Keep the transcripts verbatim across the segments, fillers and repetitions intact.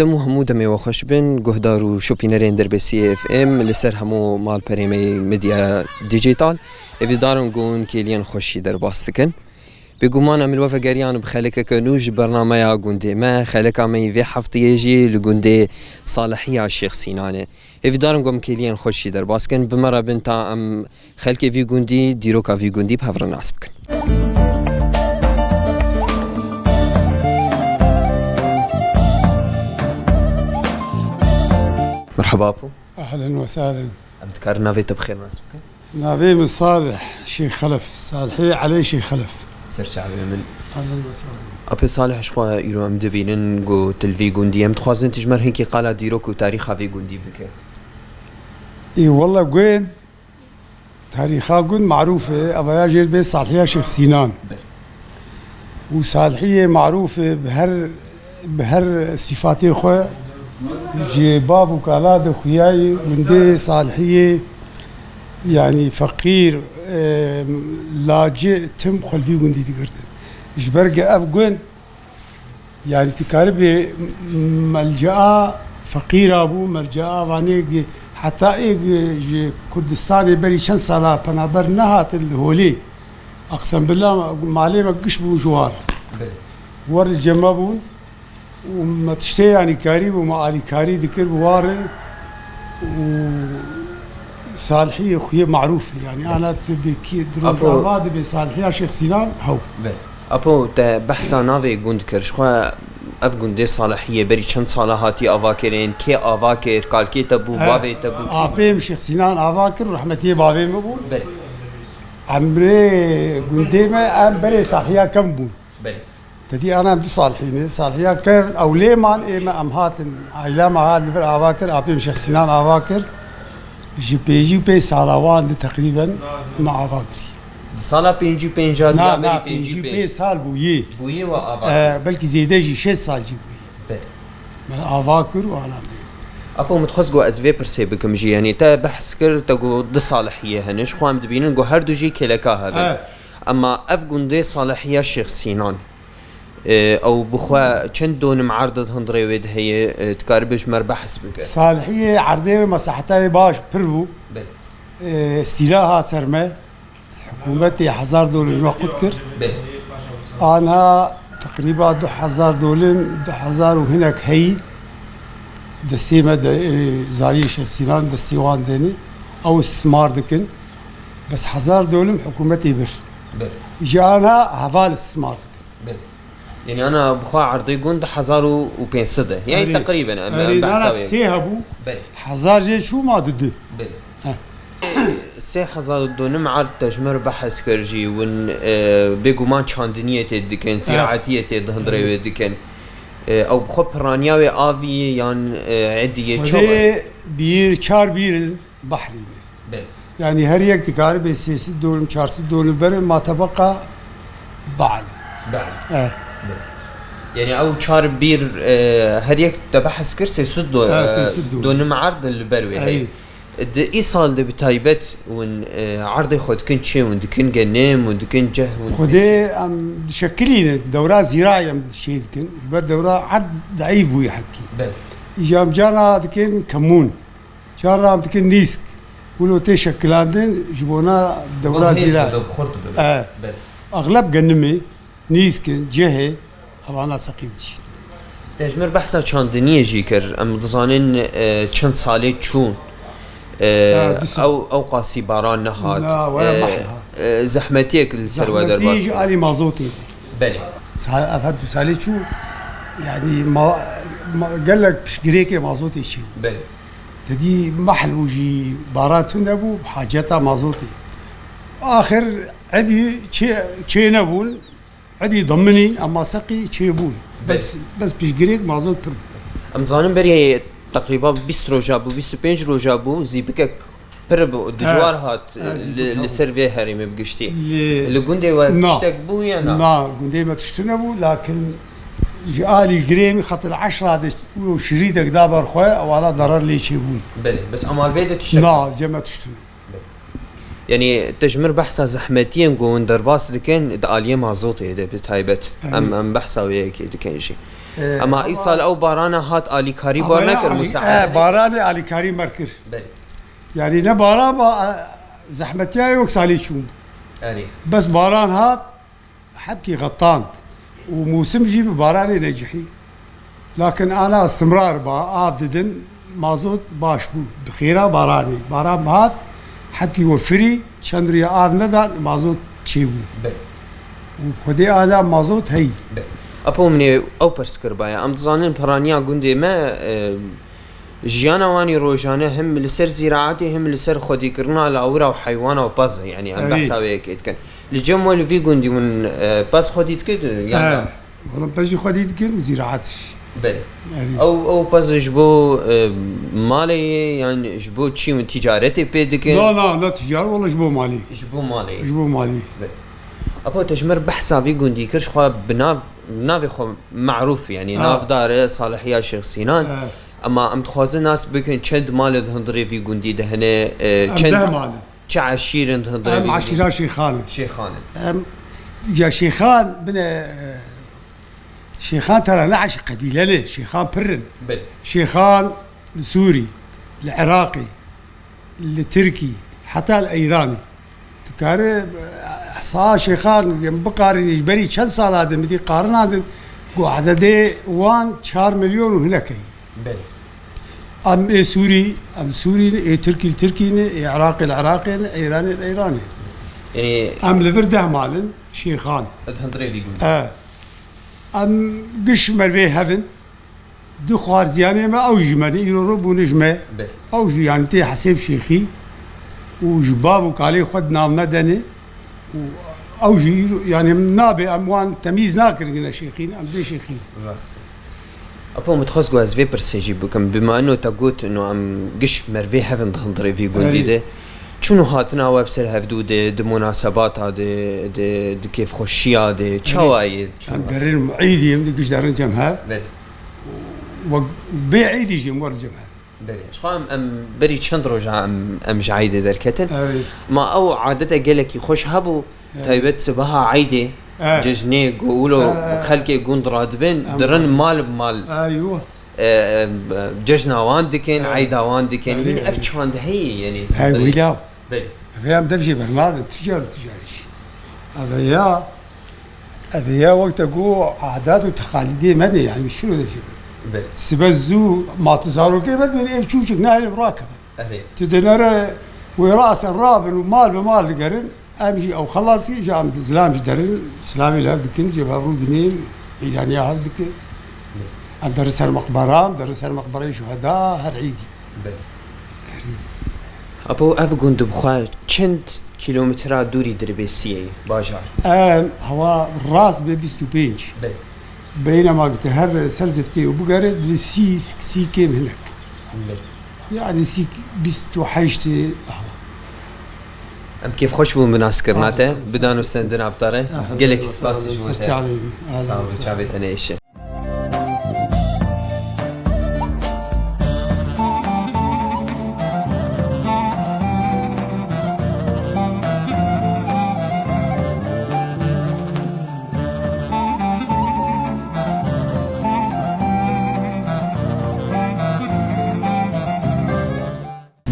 Dem û hemû demê we xweş bin, guhdar û şopînerên Derbasiyê F M li ser hemû malperê me yê medya dîjîtal. Hêvîdar in ku hûn kêliyên xweşî derbas dikin. Bêguman em li we vegeriyan bi xelekeke nû ji bernameya gundê me. Xeleka me yê vê hefteyê jî li gundê Salihiya Şêx Sînan e. Hêvîdar in ku em kêliyên xweşî derbas kin. Bi me re bin ta em xelkê vî gundî, dîroka vî gundî bi hev re nas bikin. Merhaba Apo. Ehlen we sehlen. Em dikarin navê te bi xêr nas bikin? Navê min Salih Şêx Xelef. Salihê Elê Şêx Xelef. Ser çavê min. Ehlen we sehlen. Apê Salih, ji xwe îro em dibînin ku tu li vî gundî. Em dixwazin tu ji me re hinkî qala dîrok û tarîxa vî gundî bike. Ê, wela gund, tarîxa gund marûf e, ev ya jê dibê Salihiya Şêx Sînan. Û Salihiyê marûf e bi her, bi her sîfatê xwe, ji bav û kala de xuyayî gundê Salihiyê, yanî feqîr, e, lacî tim xwe li vî gundî digirtin. Ji ber ku ev gund, yanî tu karibê melcea feqîra bû, melcea vanê gi-, heta ê gi-, ji Kurdistanê berî çend sala penaber nehatin li holê. Aqsembila malê me giş bû ji war. Belê. Wer li cem me bûn û me tiştê yanî karî bû, me alîkarî dikir bi war û Salihiyê xuyê marûf e. Yanî ana tu bi kî di Apo- Rojava dibê Salihiya Şêx Sînan hew. Be. Apo, te behsa navê gund kir. Ji xwe ev gundê Salihiyê berî çend sala hatiye avakirin? Kê ava kir? Kalkê te bû, He, bavê te bû, kî bû? Apê min Şêx Sînan ava kir, rehmetiyê bavê min bûn. Belê. Emrê gundê me em berê Salihiya kevn bûn. Belê. Te dî ana em du Salihî ne. Salihiya kevn ew lê man, ê me em hatin, aîla me hat li vir ava kir, apê min Şêx Sînan ava kir. Ji pêncî û pênc sala wan de teqrîben me ava kirî. Di sala pêncî û pênc a Na, ya berî na, pêncî û pênc sal bûyî. Bûyî we ava kir? E, belkî zêde jî, şêst sal jî bûyî. Belê. Me ava kir û ana me. Apo, min dixwest ku ez vê pirsê bikim jî, yanî te behs kir, te got du Salihiyê hene, ji xwe em dibînin ku her du jî kêleka hev in. E. Ema ev gundê Salihiya Şêx Sînan, e, ew bi xwe çend donim erd di hundirê wê de heye, e, dikaribê ji me re behs bike? Salihiyê erdê wê mesaheta wê baş pir bû. Belê. E, îstîla hat ser me. Hikûmetê hezar dolim ji me qut kir. Belê. Anha teqrîba du hezar dolim, du hezar û hinek heyî destê me de, e, zariyê Şêx Sînan destê wan de ne. Ew istismar dikin. Bes hezar dolim hikûmetê bir. Belê. Ji anha heval istismar dikin. Belê. Yanî ana bi xwe erdê gund hezar û pênc sed e. Yanî Erê. Teqrîben em, Erê, em behsa nana wê. Sê hebû. Belê. Hezar jê çû ma du du. Belê. Heh. Sê hezar û donim erd te ji me re behs kir jî, win, e, bêguman çandiniyê tê dikin, Heh. Ziraetiyê tê di hundirê wê dikin. E, ew bi xwe piraniya wê avî yan, e, ediyê çawa? Xwedê bîr, çar bîr in. Behrî ne. Belê. Yanî her yek dikaribê sê sed dolim, çar sed dolim berin, ma tebeqa be'l. Be'l. Eh. Belê. Yanî ew çar bîr, e, her yek te behs kir sê sed do-, Eh, e, sê sed dolim. Donim erd li ber wê heye. Erê. Di îsal de bi taybet hûn, e, erdê xwe dikin çi? Hûn dikin genim, hûn dikin ceh, hûn dikin çi? Xwedê em dişekilînin, dewra zîrayê em çê dikin. Ji ber dewra erd deîf bûyî heqî. Belê. Îja em cana dikin kemûn. Çar ram dikin nîsk. Wilo tê şekilandin ji bona dewra zîra. Ev xurt bibe. E. Belê. Axleb genimê, nîsk in, cehê, evana seqîm dişîn. Te ji mir behsa çandiniyê jî kir. Em dizanin, e, çend salê çûn. E, Ha, du sal. ew, ew qasî baran nehat. Na, were E, mehl hat. e, zehmetiyek li ser we Zehmetî derbas ji bû. Alî mazotê. Belê. Sa-, ev her du salê çû, yanî ma-, ma-, gelek piştgirêkê mazotê çê bû. Belê. Te dî mehl bû jî, baran tune bû, haceta mazotê. Axir edî çê, çê nebûn, edî diminîn, ema seqî çê bûn. Bes, Belê. bes piştgirêk mazot pir bû. Em zanin berê teqrîba bîst roja bû, bîst û pênc roja bû, zîpikek pir bû, He. dijwar hat, He, zîpik li, li hat. ser vê herêmê bi giştî. Li Li gundê we Na. tiştek bû ya na? Na, gundê me tişt nebû, lakin ji alî girê min xetil eşra de û şirîdek da ber xwe, ewana darar lê çêbûn. Belê, bes emal vê de tiştek Na, cem me tişt nebû. Belê. Yanî, te ji mir behsa zehmetiyên ku hûn derbas dikin, di aliyê mazotê de bi taybet. Erê. Em, em behsa wê yekê dikin jî. Ema îsal ew barana hat alîkarî bar nekir Musa Ehmedê? Baranê alîkarî mer kir. Belê. Yanî ne baran ba, e, zehmetiya yok salî çûm. Erê. Bes baran hat, hebkî xetand. Û mûsim jî bi baranê necihî. Lakin ana istimrar ba, av didin, mazot baş bû. Bi xêra baranê. Baran hat, hebkî we firî, çend rûya av nedan, mazot çêbû. Be. Û Xwedê ana mazot heyî. Be. Apo min ê ew pirs kiribaye. Em dizanin piraniya gundê me, e, jiyana wan ê rojane him li ser zîraetê, him li ser xwedîkirina lawira û heywana û pez e. Yanî em Erê. behsa wê yekê dikin. Li cem we li vî gundî hûn, e, pez xwedî dikir, yan He. na? Wala pez jî xwedî dikin, zîraet jî. Belê. Erê. Ew, ew pez ji bo, e, malê ye, yan ji bo çi hûn ticaretê pê dikin? Na, na, ne ticaret, wala ji bo malê. Ji bo malê. Ji bo malê. Belê. Apo te ji mir behsa vî gundî kir, ji xwe bi nav, bi navê xwe merûf, yanî Ha. navdar e, Salihiya Şêx Sînan. Ha. Ema em dixwazin nas bikin çend malê di hundirê vî gundî de hene, e, Em çend deh mal in. Çi eşîr in di hundirê Em vî gundî? Eşîra Şêxan in. Şêxan in. Em, ya Şêxan bine, e, Şêxan tera ne eşîr qebîle ne, Şêxan pir in. Belê. Şêxan li Sûrî, li Iraqê, li Tirkî, heta li Eyranê. Tu kare, e, saha Şêxan, em biqarînî, ji berî çend sala din, min dî qarina din, ku ededê wan çar milyon û hinekeyî. Belê. Em ê Sûrî, em Sûrî ne, ê Tirkî li Tirkî ne, ê Iraqê li Iraqê ne, ê Îranê li Îranê. Yanî Em li vir deh mal in, Şêxan. Di hundirê vî gundî. E. Em giş mervê hev in. Du xwarziyanê me, ew jî me ne, îro ro bûne ji me. Belê. Ew jî, yanî tê hesêb şêxî û ji bav û kalê xwe di nav me de ne û ew jî îro, yanî nabe em wan temîz nakirin ne şêxîn, em bê şêxîn. Rast. Apo, min dixwest ku ez vê pirsê jî bikim. Bima ino te got, ino em giş mervê hev in di hundirê vî gundî Erê. de. Çûn û hatina we bi ser hevdû de, di munasebata de, di, di kêfxweşiya de, çawa ye? Em derin îdî, em di giş derin cem hev. Belê. Wek bê îdî jî em werin cem hev. Belê. Ji xwe em, em berî çend roja em, em ji îdê derketin. Erê. Ma ew adete gelekî xweş hebû, Erê. taybet sibeha îdê, Erê. cejnê ku wilo Erê, erê. xelkê gund radibin, Em dirin radibin. mal bi mal. Erê, yo. E, e, cejna wan dikin, Erê. îda wan dikin. Erê, Hûn ev erê. çand heye, yanî? Hey, Erê. wî law. Belê. Vê em dev jê bernadin, ticar û ticarî. Ev ya, ev ya wek te got, adat û teqalîdê me ne, yanî şunu de jê bernadin. Belê. Sibe zû, ma tu zarokê me dibin, ev çûçik nahêlin rakibin. Erê. Tu dinere wê rase rabin û mal bi mal digerin, em jî ew xelasî, ji em zilam jî derin, silamê li hev dikin, cem hev rû dinên, îdaniya hev dikin. Em derin ser meqbera, em derin ser meqbereyê şuheda, her îdî. Belê. Erê. Apo, ev gund bi xwe çend kîlometra dûrî dirbêsiyê ye, bajar? Em, hewa rast be bîst û pênc. Belê. Beynema ki te her ser ziftê û bigere, li sî, sî kêm hinek. Belê. Yani sî bîst û heşt e, aha. Em kêfxweş bûn bi naskirina te, Ah, bi dan û sendina bi te re. Ah, Gelekî spas ji bo te. Ser çavê min. Sağ ol, çavê te neêşe.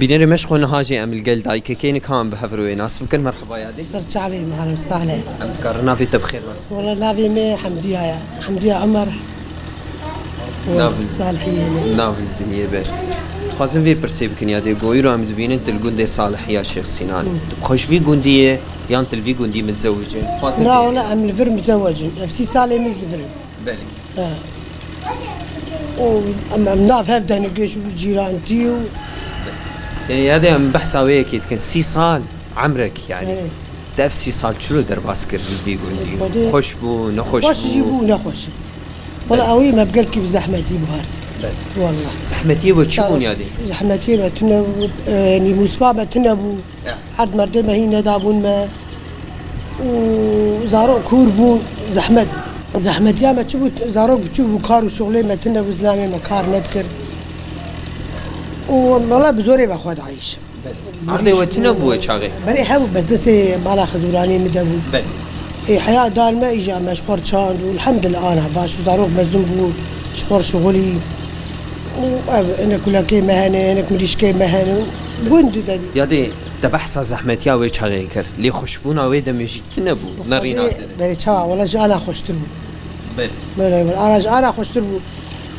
Bînerê me, ji xwe niha jî em li gel dayikekê ne, ka em bi hev re wê nas bikin. Merheba yadê. Ser çavê me, Hanım Salih. Em dikarin navê te bi xêr nas bikin? Wala navê me Hemdiya ye. Hemdiya Ömer. Nav Salihiyê me. Nav li diniyê be. Dixwazin vê pirsê bikin yadê, ku îro em dibînin tu li gundê Salihiya Şêx Sînan. Hı. Tu bi xwe ji vî gundî yê, yan tu li vî gundî mizewicî? Dixwazin Na, vê wala em li vir mizewicîn. Ev sî salê min li vir in. Belê. He. Û em, em nav hev de ne, giş û cîrantî û Yanî, yadê em behsa wê yekê dikin, sî sal emrek, yanî. Erê. Te ev sî sal çilo derbas kir li vî gundî? Xwedê Xweş bû, nexweş bû? Xweş jî bû, nexweş jî bû. Wala Belê. ewî me bi gelkî bi zehmetî bû her. Belê. Wala. Zehmetiyê we çi bûn yadê? Zehmetiyê me tune bû, e, yanî mûsba me tune bû. Ya. Erd merdê me hîn nedabûn me. Û zarok kûr bûn, zehmet. Zehmetiya me çi bû, zarok biçûk bû, kar û şuxulê me tune bû, zilamê me kar nedikir. Û wela bi zorê me xwe diayîşin. Belê. Erdê we tune bû wê çaxê? Berê hebû, bes destê mala xizûranê min de bû. Belê. Ê, heya dan me, îja me ji xwe re çand û elhamdulillah ana baş û zarok mezin bû. Ji xwe şixulî û ev hinek kulakê me hene, hinek mirîşkê me hene. Gund de bî. Yadê te behsa zehmetiya wê çaxê kir. Lê xweşbûna wê demê jî tune bû. Nerîna te. Berê çawa, wela ji ana xweştir bû. Ber. Berê, berê, ana ji ana xweştir bû.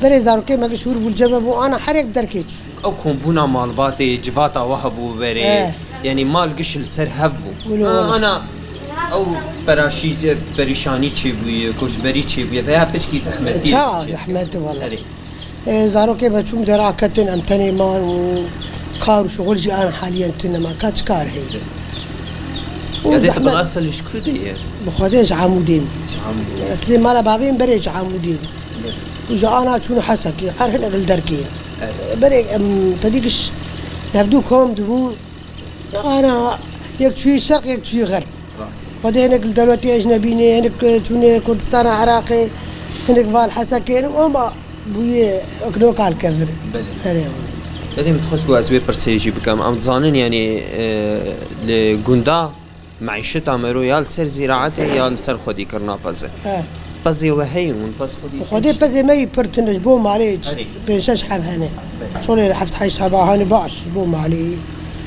Berê zarokê me giş hûr bû, li cem me bû, ana her yek bi derkê çû. Ew kombûna malbatê, civata we hebû berê. Eh. Yanî mal giş li ser hev bû. Wilo, ha, wilo. Ana ew peraşî-, perîşanî çêbûye, koçberî çêbûye veya piçkî zehmetî çêbûye. Ça zehmet wele. Erê. E, zarokê me çûn dera ketin, em tenê man û kar û şixul jî an haliyen tune ma. Ka çi kar heye? Û ya dê zehmet. Bila sel ji ku de ye? Bi Xwedê ji Amûdê im. Ji Amûdê. Eslê mala bavê min berê ji Amûdê bû. Ber. Û ji ana çûn Hesekê, her hinek li derkê. Evet. Berê em tedî giş navdû kom dibû. Ana yek çûyî şerq, yek çûyî xerb. Rast. Xwedê hinek li dewletê ecnebî ne, hinek çûne Kurdistana Iraqê, hinek val Hesekê, hinek ama bûye ekno kal kevir. Belê. Erê. Belê, min dixwest ku ez wê pirsê jî bikim. Em dizanin, yanî, e, li gunda meîşeta mero ya li ser zîraetê ya li ser xwedîkirina pezê. He. Pezê we heye hûn, pez xwedî Xwedê pezê me yî pir tune ji bo malê ç-, Erê. pênc şeş heb hene. Belê. Şolê heft heşt heba hene baş ji bo malê.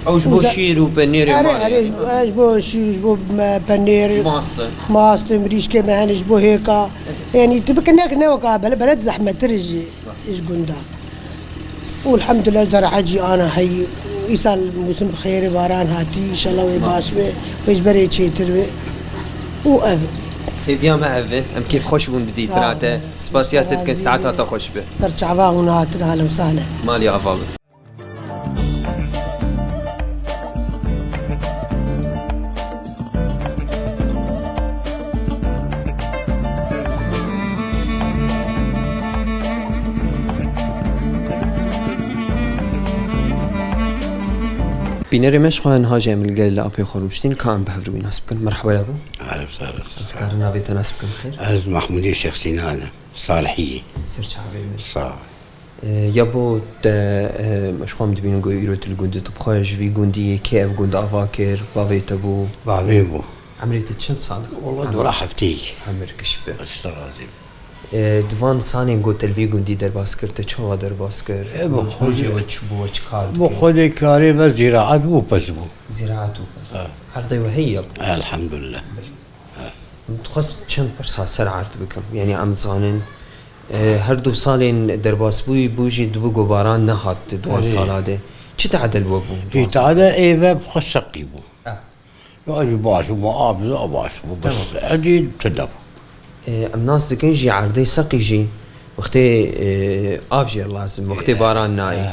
Ew ji bo Û ze-, şîr û penêrê Erê, malê erê, yanî, ha? e, ji bo şîr, ji bo me-, penêr, Mast e. mast, mirîşkê me hene ji bo hêka. Erê. Yanî tu bike nek ne weka bele, beled zehmettir ji, Rast. ji gunda. Û elhamdulillah zeraet jî ana heyî. Îsal mûsim bi xêrê baran hatî, înşallah wê Mast. baş be, wê ji berê çêtir be. Û ev. Hêviya me ev e. Em kêfxweş bûn bi dîtina te. Sağ ol. Spasiya te dikin, saeta te xweş be. Ser çava hûn hatin, hale û sale. Malî ava be. Bînerê me, ji xwe niha jî em li gel apê xwe rûniştîn, ka em bi hev re wî nas bikin. Merhaba ya bo. Ahlen sahlen. Dikarin navê te nas bikin xêr? Ez Mahmûdê Şêx Sînan im. Salihiyê. Ser çavê min. Sağ ol. E, ya bo te, e, ji xwe em dibînin ku îro tu li gundî, tu bi xwe ji vî gundî yê, kê ev gund ava kir, bavê te bû? Bavê bû. Emrê te çend sal? Wala dora hefteyî. Emir giş be. Ez te razî bim. E, di van salên ku te li vî gundî derbas kir, te çawa derbas kir? E, bi Rojê xwedê, we çi bû, we çi kar bi dikir? Xwedê karê ve zîraet bû, pez bû. Zîraet û pez. Ha. Erdê we heye ya? Elhamdulillah. Belê. Min dixwest çend pirsa ser erd bikim. Yanî em dizanin, e, her du salên derbasbûyî bû jî dibû ku baran nehat di duwan Erê. sala de. Çi tadel we bû duwan sala? Tade ê ve bi xwe seqî bû. Ah. Ya jî baş bû, ma av da baş bû. Bes Tamam. erdî tune bû. E, em nas dikin jî erdê seqî jî wextê, e, av jê lazim, wextê E, baran nayê.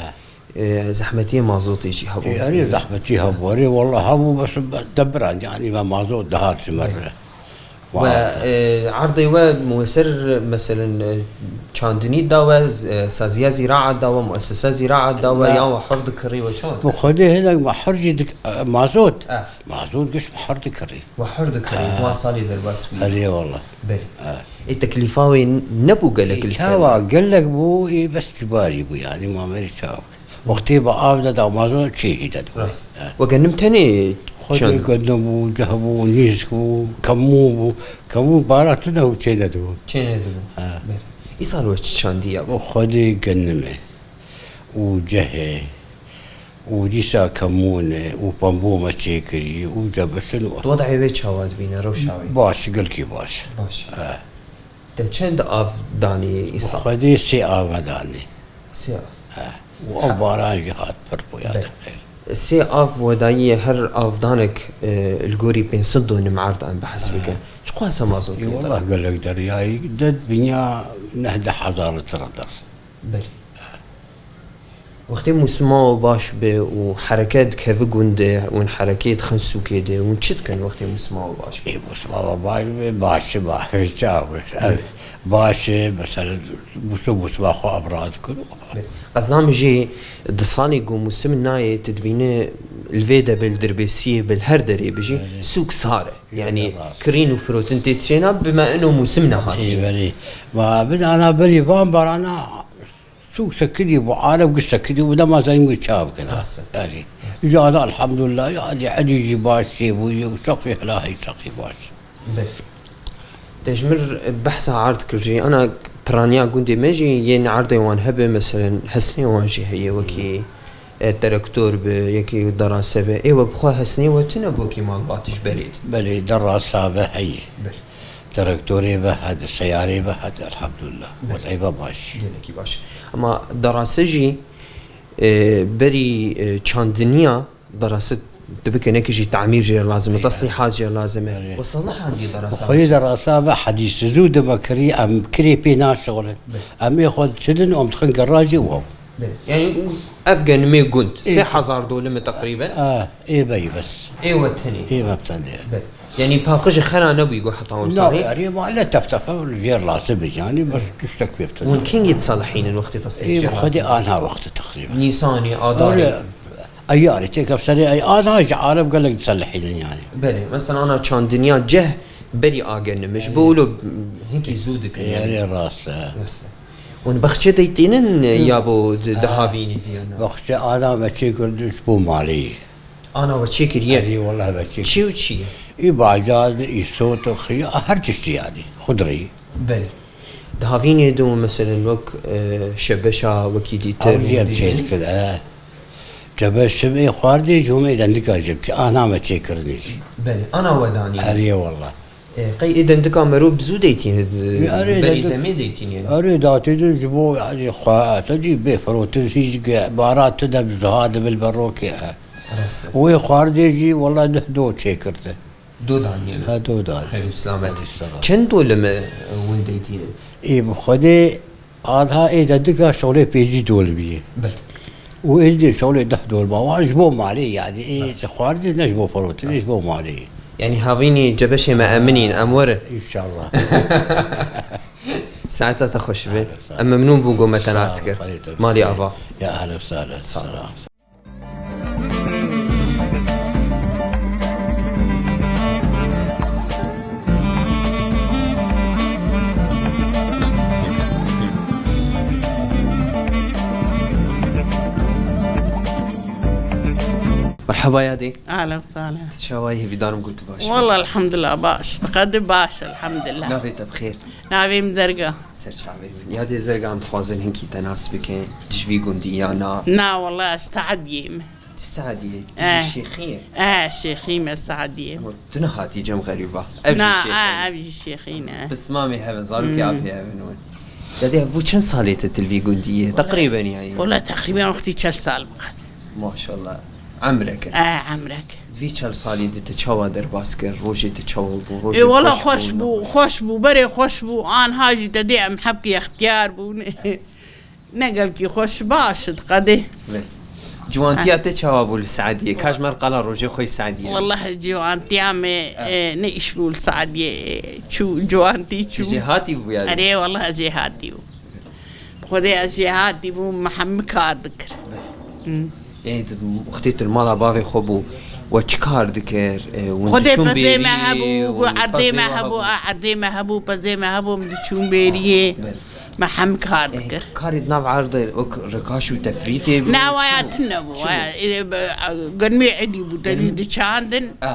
e. E, zehmetiyê mazotê jî hebû. E, erê zehmetî hebû, erê wela hebû, bes be-, debiran, yanî me mazot dihat ji me re. We, Wala. e, erdê we mueser, meselen, e, çandinî da we, e, saziya zîraet da we, muessese zîraet da we, La. ya we hur dikirî we çand? Bi xwedê hinek me hur jî dik-, e, mazot. Eh. Mazot giş me hur dikirî. We hur dikirî, Ha. duwan salê derbas bû. Erê wela. Belê. Ha. Ê, teklîfa wê n-, nebû gelek E, li ser? Çawa gelek bû, ê, bes cibarî bû, yanî, ma merî çawa. Wextê bi av de damazin çê jî de dibû. Rast. He. We gendim tenê Xwedê çand? Gendim bû, ceh bû, nîsk bû, kemûn bû. Kemûn bara tune û çê nedibû. Çê nedibû. He. Ber. Îsal we çi çandî ya? Xwedê gendim e. Û ceh e. Û dîsa kemûn e. Û pembû me çêkirî. Û cebisin û Tu wed'ê wê çawa dibîne, rewşa wê? Baş, gelkî baş. Baş. He. Te çend av danî îsal? Xwedê sê av me danî. Sê av. He. Û ew baran jî hat pir bû ya Be. de xêr. Sê av we dayî, her avdanek, e, li gorî pênc sed donim erd em behs He. bikin. Çiqas e mazotê Ê, te? Wallah gelek deryayî de dinya neh deh hezar litre der. Belê. Wextê mûsima we baş be û hereke dikeve gund de, hûn herekê dixin sûkê de, hûn çi dikin wextê mûsima we baş be? Ê, mûsima we baş be, baş e, baş e, çawa be? Ev baş e, mesela, mûso mûsima xwe ev radikin. Be. Qezam jî di salê ku mûsim nayê, tu dibîne li vê de be, li Dirbêsiyê be, li her derê be jî, Belê. sûk sar e. Yanî Yanî rast. kirîn û firotin tê çêna, bi me ino mûsim nehatî. Ê, belê. Ma bidana berî van barana Sûk sekidî bû, alem giş sekidî bû, dema zanî wî çav kir. Rast e. Erê. Îca da elhamdulillah, ya edî, edî jî baş çêbûyî û seqî helahî seqî baş. Be. Te ji min behsa erd kir jî, ana Piraniya gundê me jî yên erdê wan hebe, meselen, hesnê wan jî heye, wekî, e, terektor be, yekî derase be. Ê we bi xwe hesnê we tune bo kî malbat ji berê de? Belê, derasa be heye. Belê. Terektorê be hede, seyarê be hede, elhamdulillah. Belê. Wezîfe baş. Gelekî baş. Ama derase jî, e, berî, e, çandiniya derase tu bike, nekî jî tamîr jê lazim e, Belê. Teslîhat jê lazim e. Belê. We salihan dî derasa Xwedî baş. Derasa be hedî sizû dime kirî, em kirê pê naşixulin. Belê. Em ê xwe çidin, em dixin gerajê wan. Belê. Yani ev genimê gund, Ê. sê hezar dolime teqrîben. A, ê beyî bes. Ê we tenê. Ê me tenê. Belê. Yani paqijê xera nebûyî go heta Na, wisa. Erê, ma le tef tefe jêr lazim e, yani bes tiştek pê bide. Hûn kengî disalihînin wextê teslîh Ê, jê Xwedê lazim? Anha wextê teqrîben. Nîsanê, Adarê. Erê, Eyarê têkef serê ey, anha jî Arab gelek diselihînin yani. Belê, mesela ana çandiniya ceh berî agenimiş. Belê. Bo wilo hinkî zû dikin yani. Erê rast e. Rast e. Hûn baxçe deytînin ya bo di, Ha. dihavînî diyana? Baxçe ana me çêkirdiş bo malê. Ana we çêkiriye? Erê, wallah me çêkir. Çi û çi ye? Î bacar, î sot, xiya, her tiştî yani. Xudrî. Belê. Di havînê de û meselen wek, e, şebeşa wekî dîtir Ew jî em û çêdikir, e. Cebeş şim ê xwardê ji hûmê dendika jê bikir. Ana me çêkirinê jî. Belê, ana we danî. Erê wallah. E, qey ê dendika mero bi zû deytîne, Erê berî dendika. Demê deytîne. Erê datê de ji bo, yani, xwe, te dî bê firotin hîç ge-, bara tu de bi zuha de bil berokê, e. Rast e. Wê xwardê jî wallah duh do çêkirdi. Do daniyê. Ha, do daniyê. Xeyr û selamet. Xeyr û selamet. Çend dolime, e, windê diyê? Ê, bi Xwedê, adha ê de dika şolê pêncî dolimiyê. Belê. Û ê dê şolê deh dolima. Wan ji bo malê yani. Ê, Bes. Ji xwardê ne ji bo firotinê, ji bo malê. Yani havînî cebeşê me eminîn, em werin. İnşallah. Saeta te xweş be. Sağ ol, sağ ol. Em memnûn bûn ku me te nas kir. Sağ ol, xalê te Malî bixêr. Ava. Ya ehlen sahlen. Sağ ol. Sağ ol. Merhaba yadê. Ahlen sahlen. Çawa yî, hêvîdar im ku tu baş bî. Wallah elhamdulillah baş. Qedi baş elhamdulillah. Navê te bi xêr. Navê min Derga. Ser çavê min. Yadê Zerga, em dixwazin hinkî te nas bikin. Tu ji vî gundî ya na? Na, wallah, ez Saediyê me. Tu Saediyê? Tu Eh. jî Şêxî yê? Eh, Şêxî me, Saediyê me. Ama tu nehatî cem xerîba. Ev jî Na, Şêxî eh, ye. Ev jî Şêxî ne. Pismamê hev in, zarokê Hmm. apê hev in wan. Yadê, ev bû çend salê te tu li vî gundî yê? Teqrîben yani. Wallah, teqrîben wextî çel sal biqet. Maşallah. Emrek e. Eh, emrek. Di vî çel salî de te çawa derbas kir? Rojê te çawa bû? Rojê Ê, wala xweş xweş bû, bû, nexweş? Xweş bû, berê xweş bû. Anha jî te dê em hepkî extiyar bûn. Ne gelkî xweş, baş diqedê. Lê ciwantiya te çawa bû li Saediyê? Ka ji me re qala rojê xwe yê Saediyê. Wallah ciwantiya me, Eh. e, ne îş bû li Saediyê. Çû, ciwantî çû. Jêhatî bû yani? Erê, wallah jêhatî bû. Xwedê ez jêhatî bûm, me hemî kar dikir. Hmm. Ê, di, wextê tu li mala bavê xwe bû, we çi kar dikir? Ê, hûn Xwedê diçûn pezê me bêriyê, hebû, hûn erdê pezê me we hebû, hebû? a, erdê me hebû, pezê me hebû, em diçûn bêriyê. Belê. Me hemî kar Ê, dikir. Karê di nav erdê, wek rikaş û tefrîtê bû, Na, çi waya bû? tune bû, Çi waya, bû? ê, be, a, genmê êdî bû, te Genmê- dî diçandin. A.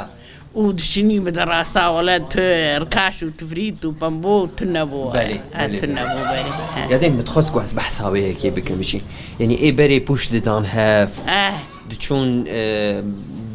Û dişinî bi derasa wele tu rikaş û tifrît û pembo tune bû. Belê, Ha, belê, tune belê. bû, belê. Ha. Ya dê min dixwest ku ez behsa wê yekê bikim jî. Yanî ê berê pûş didan hev. Eh. Diçûn, e,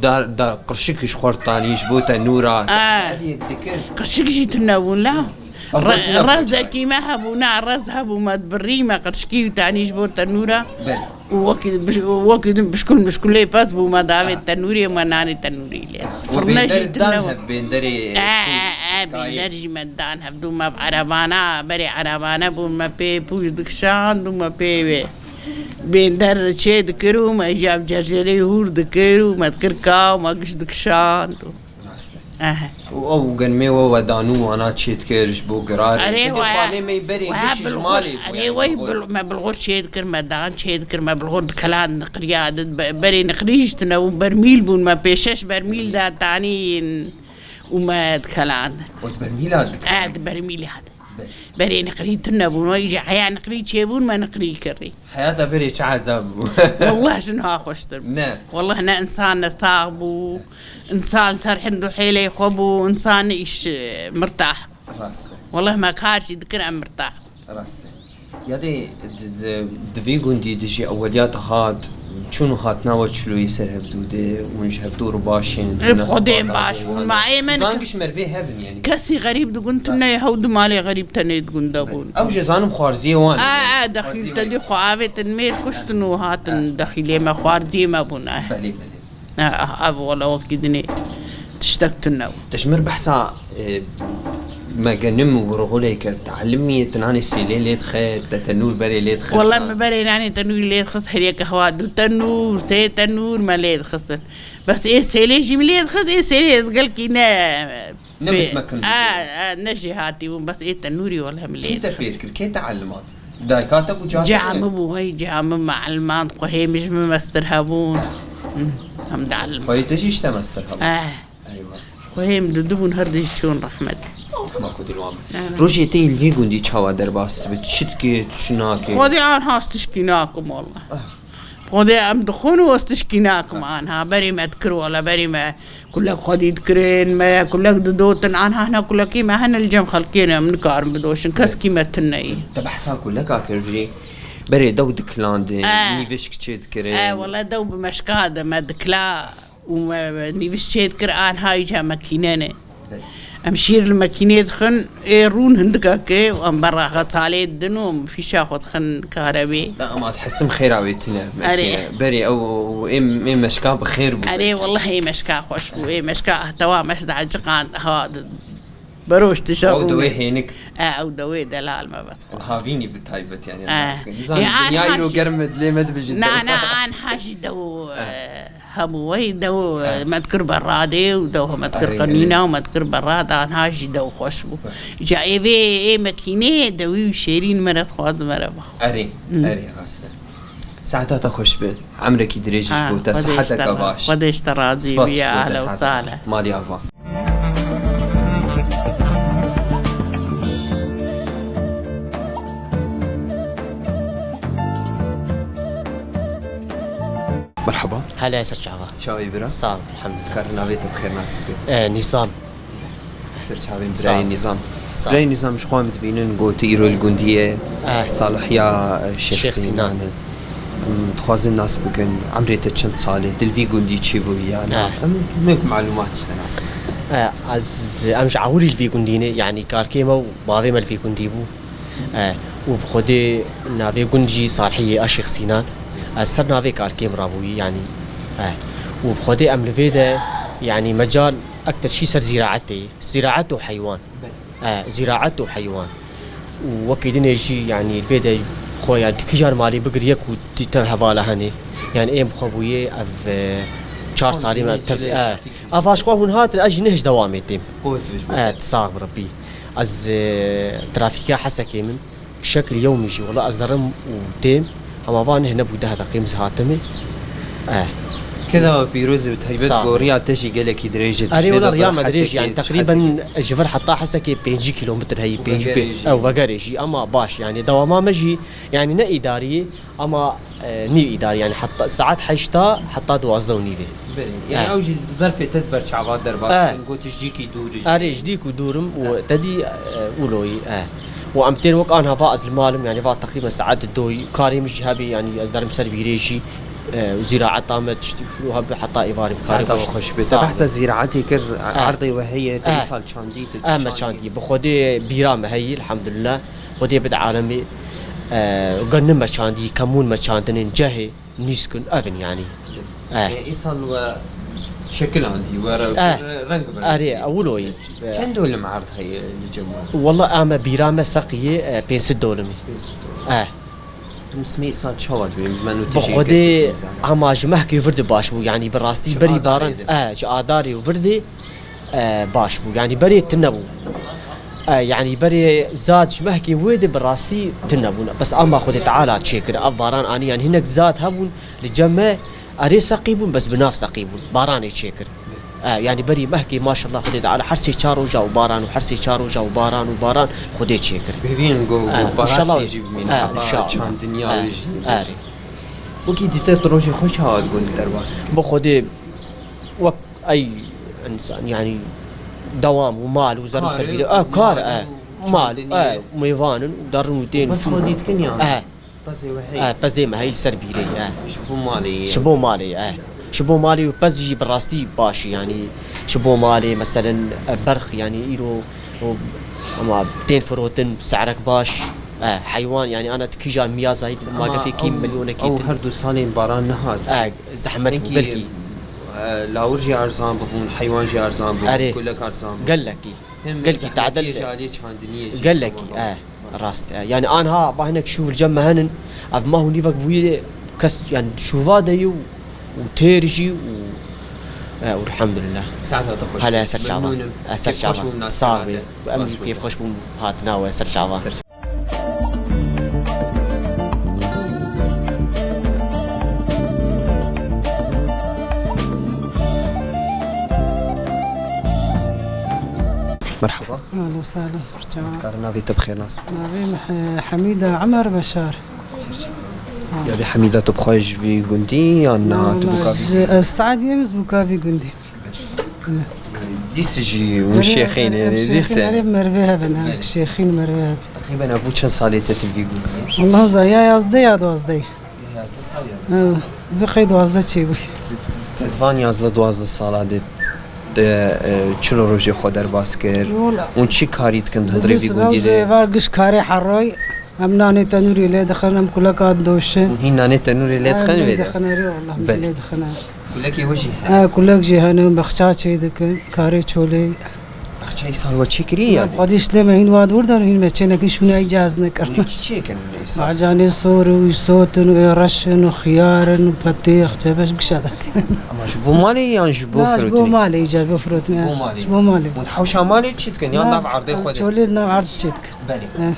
dar, dar, qirşik ji xwe tanî ji bo tenûra. Eh. Ev yek dikir. Qirşik jî tune bûn la. Ama Re-, tune bûn. Rezekî me hebû, na rez hebû me dibirî me qirşikî û tanî ji bo tenûra. Belê. Û wekî bi-, wekî din bişkul mişkulê pez bû, me davê Aha. tenûrê, me nanê tenûrî lê. Û Firne jî bênderê tune dan bû. hev, bênderê E, pûş, e, e, kayê. bênder jî me dan hev. Dû me bi erebana, berê erebane bûn, me pê pûş dikişand û me pê wê bênder çê dikir û me jî ev cercerê hûr dikir û me dikir ka û me giş dikişand û. Rast e. Ehe. Û ew genmê we wedanû wana çê dikir ji bo girarê. Erê, Gundê we, xalê me berê we giş ji bilxur, malê bû, erê, yani, we bilxur. bil-, me bilxur çê dikir, me dan çê dikir, me bilxur dikelan niqiriya, di be-, berê niqirî jî tune bû, bermîl bûn, me pê şeş bermîl de tanîn û me dikelandin. Û di bermîla jî dikelandin? E, di bermîla de. Ber- Berê niqirî tune bûn, we jî heya niqirî çê bûn, me niqirî kirî. Heyata berê çi ezab bû. Wallah ji niha xweştir bû. Ne. Wallah ne însan ne sax bû. Însan ser hind û hêlê xwe bû, însan ne îş, e, mirtah. Rast e. Wallah me kar jî dikir em mirtah. Rast e. Ya dê di, di, di vê gundî dijî eweliyata hat, çûn û hatina we çilo yê ser hevdû de, hûn ji hevdû re baş in, hûn Xwedê baş bûn, ma ê me Zan nik- giş mervê hev in, yanî. Kesî xerîb di gund tune ye, hew du malê xerîb tenê di gund de bûn. Ew jî zanim xwarziyê wan e, A, yanî, a, dexîl xwarziyê te wan e. Dî xwe avêtin mêr kuştin û hatin dexîlê me, xwarziyê me bûn, eh. Belê, belê. Ah, ah, ev wele wekî dinê tiştek tune bû. Te ji mir behsa, e, me genim û rixulê kir, tealimiyê tu nanê sêlê lê dixe, te tenûr berê lê dixist. Wele me berê nanê tenûrî lê dixist, her yek hewa du tenûr, sê tenûr me lê dixistin. Bes ê sêlê jî min lê dixist, ê sêlê ez gelkî ne Ne pê- mutmekin bû. A, a, ne jêhatî bûm, bes ê tenûrî wele min lê Kê te dixist. Fêr kir, kê te elimat? Dayika te ku ca te Ca ne? Min bû, hey, ca min, me elmand, xwehê min ji min mestir hebûn. Em de elm. Xwehê te jî ji te mestir hebûn. Eh. Eywa. Xwehê min didibûn, her du jî çûn rehmet. Rehma Xwedê li wan be. Amin. Rojê te yê li vî gundî çawa derbas dibe? Tu çi dikê, tu çi nakê? Xwedê an has tişkî nakim wele. Ah. Xwedê em dixwin û ez tişkî nakim Rast. Anha. Berî me dikir wele, berî me Kulek xwedî dikirin, me kulek didotin, anha hina kulekî me hene li cem xelkê ne, em nikarin bidoşin, keskî me tune yî. Te behsa kuleka kir jî, berê dew dikilandin, Eh. nîvişk çê dikirin. Eh, wele dew bi meşka de me dikla û me, me nîviş çê dikir, anha îca mekîne ne. Belê. Em şîr li mekînê dixin, ê rûn hindikeke û em beraxa salê didin û em fîşa xwe dixin karebê. Na, ama dihesim xêra wê tine, Erê. Mekîne. Berê ew, ew, ê, ê meşka bi xêr bû. Erê, welleh ê meşka xweş bû, ê meşka tewa meş de eciqand, ha, di-, beroş dişe Ew rûnê. Dewê hênik. E, ew dewê delal me vet xwe. Havînî bi taybet yani. E. Nizam, Ya, dinya anha îro jî germ e, dilê me dibijin. Na, na, anha jî dew, E. e, Hebû wey dew, Eh. me dikir beradê û dew me dikir Erê, qenîna erê. Û me dikir berad, anha jî dew xweş bû. Bes. Ca ê vê ê mekînê dewî û şêrîn me re dixwaz me re bixwe. Erê, Hmm. erê, rast e. Saeta te xweş be. Emrekî dirêj ji Ah, bo te, Xwedê ji te siheta ra-, baş. Xwedê ji te razî Spas bi, ji bo te, ahla û siheta sahla. Baş. Malî ava. Merhaba. Hele ser çava. Çawa yî bira? Sağ ol, elhamdülillah. Kar navê te bi xêr nas bikin. E, Nîzam. Ser çavên Sağ ol. Birayê Nîzam. Sağ ol. Birayê Nîzam, ji xwe em dibînin, got îro li gundiyê, Eh. Salihiya, eh, Şêx Şêx Sinan. Sinan e. Em dixwazin nas bikin, emrê te çend sal e, di li vî gundî çi bûyî ya na? Eh. Em hinek malûmat ji te nas bikin. Eh, ez, em ji ewilî li vî gundî ne, yanî karkê me û bavê me li vî gundî bû. Eh, û bi Xwedê navê gund jî Salihiyê a Şêx Sînan. Ez ser navê karkêm rabûyî, yanî, eh, û bi Xwedê em li vê de, yanî, mecal ekter şî ser zîraetê ye. Zîraet û heywan. Belê. Eh, zîraet û heywan. Û wekî dinê jî, yanî, li vê de xwe, yanî, tu kîjan malî bigir yek û di tev hevala hene. Yanî, ên bi xwe bûye, ev, eh, çar salî me tev, eh, ev aşqwa hûn hatin, ez jî nehêj dewamê têm. Qûwet bêj. Eh, tu sax bi Rebbî. Ez, e, trafîka Hesekê min, bi şekil yewmî jî, wela ez derim û têm, hema va neh nebû deh deqî min hatime. Eh. Keda pîroz û taybet Sağ ol. Goriya te jî gelekî dirêj e. Erê, wela riya me dirêj, yanî, teqrîben ji vir heta Hesekê pêncî kilometr heyî, pêncî pê-, ew vegerê jî, ama baş, yanî, dewama me jî, yanî, ne îdarî, Ama, e, nîv îdarî, yanî heta saet heşta heta duwazdeh û nîvê. Belê. Yanî Eh. ew jî zerfê te di ber çava derbas Eh. kirin, got ji dîkî dûr e. Erê, ji dîk û dûr im û Eh. te dî, e, wilo yî, eh. Û em tên wek anha va ez li mal im, yanî va teqrîben saet doyî, karê min jî hebî, yanî ez derim ser bîrê jî, e, zîraeta me tiştî û hebî heta êvarê min karê Saeta xweş xweş bê. Te Sağ behsa ol. zîraetê kir, Eh. erdê we heye, te Eh. îsal çandî, te Eh, me çandî? Çandî. Bi Xwedê bîra me heyî, elhamdulillah. Xwedê bide alemê, e, genim me çandî, kemûn me çandinên cehê, nîskin, ev in yanî. E. E, îsal we şekilandî, we re-, Eh. re-, reng bi reng Erê, dî. Ewilo yî. Çend dolim erd heye li cem we? Wela, ame bîra me seqiyê, e, pênc sed dolimî. Pênc sed dolim. Eh. Tu mismê îsal çawa dibî? Bi Xwedê ama ji mehkê vir de baş bû. Yanî bi rastî berî baran, eh, ji adarê û vir de e, baş bû. Yanî berê tune bû. E, yanî berê zad ji mehkê wê de bi rastî tune bûn. Bes ama Xwedê Teala çêkir. Ev baran anî, yanî hinek zad hebûn li cem me, erê seqî bûn, bes bi nav seqî bûn. Baranê çêkir. E, yanî berî mehkê maşallah Xwedê Teala her sê çar roja û baran û her sê çar roja û baran û baran Xwedê çêkir. Bêvîn go, E, go inşallah. Barasî jî bimîne, E, heta inşallah. Çandiniya E, wê jî. E. Wekî dîte tu rojê xwe çawa dibûn derbas dikir? Bi Xwedê wek Ey însan, yanî dewam û mal û zer û Kar, ser bîde. Ah, kar, mal e. û Mal, çandinî. E, mêvan in û derin û tên. Pez xwedî dikin yan? E. Pezê we heye? E, pezê me heye li ser bîrê, e. Ji bo malê ye? Ji bo malê, e. Ji bo malê û pez jî bi rastî baş, yanî ji bo malê, meselen, e, berx, yanî îro û, ama tên firotin, se'rek baş, e, heywan, yanî ana tu kîja miya zayî, ma gefê kî milyonekî ew din. Her du salên baran nehat. E, zehmet bû, belkî. E, lawir jî erzan bûn, heywan jî erzan bû, erê, kulek erzan bû. Gelekî. Gelekî tadil. Ji aliyê çandiniyê jî gelekî, e, rast, e. Yanî anha va hinek şûv li cem me henin, ev mah û nîvek bûye kes, yanî şûva de ye û, û têr jî û, e, û elhamdulillah. Saeta te xweş. Hele ser çava. Memnûn im. E, ser çava. Sağ ol. Em kêfxweş bûn hatina we, ser çava. Ser çava. Merhaba. Ahlen we sehlen, ser çava. Dikarim navê te bi xêr nas bikim? Navê min He-, Hemîda Emer Beşar. Ser çava. Sağ ol. Yadê Hemîda, tu bi xwe ji vî gundî yan na, tu bûka vî gundî? Ez Saediyê, ez bûka vî gundî. Dîs jî û şêxîn, erê, dîs. Erê, mervê hevin, ha, şêxîn mervê hevin. Teqrîben ev bû çend salê te tu li vî gundî? Wallah, za ya yazdeh ya duwazdeh. Ya yazdeh sal ya. Ha, zî qey duwazdeh çêbû. Te, te, te di van yazdeh duwazdeh sala de, de, e, çilo rojê xwe derbas kir? Wala. Hûn çi karî dikin di hundirê vî gundî de? Var giş karê heroy. Em nanê tenûrê lê dixin, em kuleka didoşin. Hûn hîn nanê tenûrê lê dixin vê de? Dixin, erê, wallah, belê, lê dixin. Kulekê we jî hene? E, kulek jî hene, bexça çê dikin, karê çolê. Bexçeyê sal we çêkirî ya? Xwedî şilê me hîn wa dûr de, hîn me çê nekin, şûnayî cihaz nekirin. Hûn çi çêkin îsal? Bacanê sor û îsot in û ê reş in û xiyar in û petê, xçe beş gişa de. Ama ji bo malê yan ji bo firotinê? Na, ji bo malê, îcar bo firotinê. Ji bo malê. Ji bo malê. Hûn hewşa malê çi dikin? Yan nav erdê xwe de? Çolê nav erd çê dikin. Belê. E.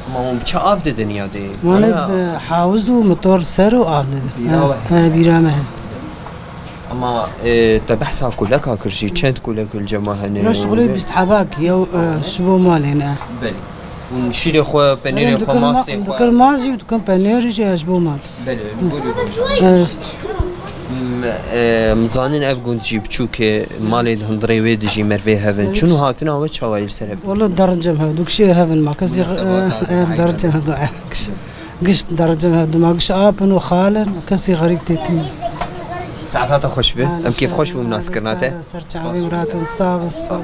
Ama hûn bi çi av didin ya dê? Wan ê bi hawiz û motor ser û av didin. Bîra we heye? He, he, bîra me heye. Ama, e, te behsa kuleka kir jî, çend kulek li cema hene? Bira şixulê bîst hebak, yew, e, ji bo malê ne. Belê. Hûn şîrê xwe, penêrê xwe, masê xwe? Dikin maz jî û dikin penêr jî ji bo mal. Belê, li gorî rojane. Evet. M-, e, em zanin ev gund jî biçûk e, malê di hundirê wê dijî, mervê hevin. Evet. Çûn û hatina we çawa yê li ser hev? Wala derin cem hev, du kişê hevin ma, kesî, e, e, derin cem hev, e, giş, giş derin cem hev, ma giş ap in û xal in, kesî xerîb tê tînin. Saeta te xweş be. Em kêfxweş bûn bi naskirina te. Ser çavê û ratin, sağ ol.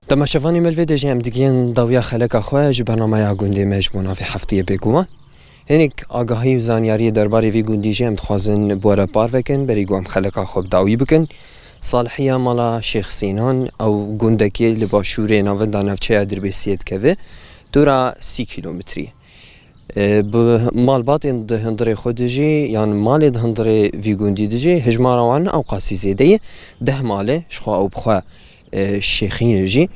Temaşevanê me, li vê de jî em digihên dawiya xeleka xwe ji bernameya gundê me ji bo navê heftiyê bêguman. Hinek agahî û zanyariyê derbarê vî gundî jî em dixwazin bi we re parve kin, berî ku em xeleka xwe bi dawî bikin. Salihiya mala Şêx Sînan, ew gundekê li başûrê navenda navçeya Dirbêsiyê dikeve, dora sî kîlometrî. E, bi malbatên di hundirê xwe de jî, yan malê di hundirê vî gundî de jî, hijmara wan ewqasî zêde ye. Deh mal e, ji xwe ew bi xwe, e, şêxîn e jî.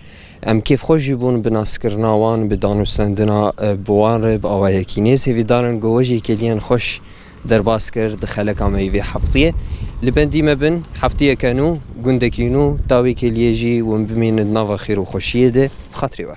Em kêfxweş jî bûn bi naskirina wan, bi danûstendina, e, bi wan re, bi awayekî nêz. Hêvîdar in ku we jî kêliyên xweş derbas kir di xeleka me yê vê heftiyê. Li bendî me bin, heftiyeke nû, gundekî nû, ta wê kêliyê jî hûn bimînin di nava xêr û xweşiyê de. Bi xatirê we.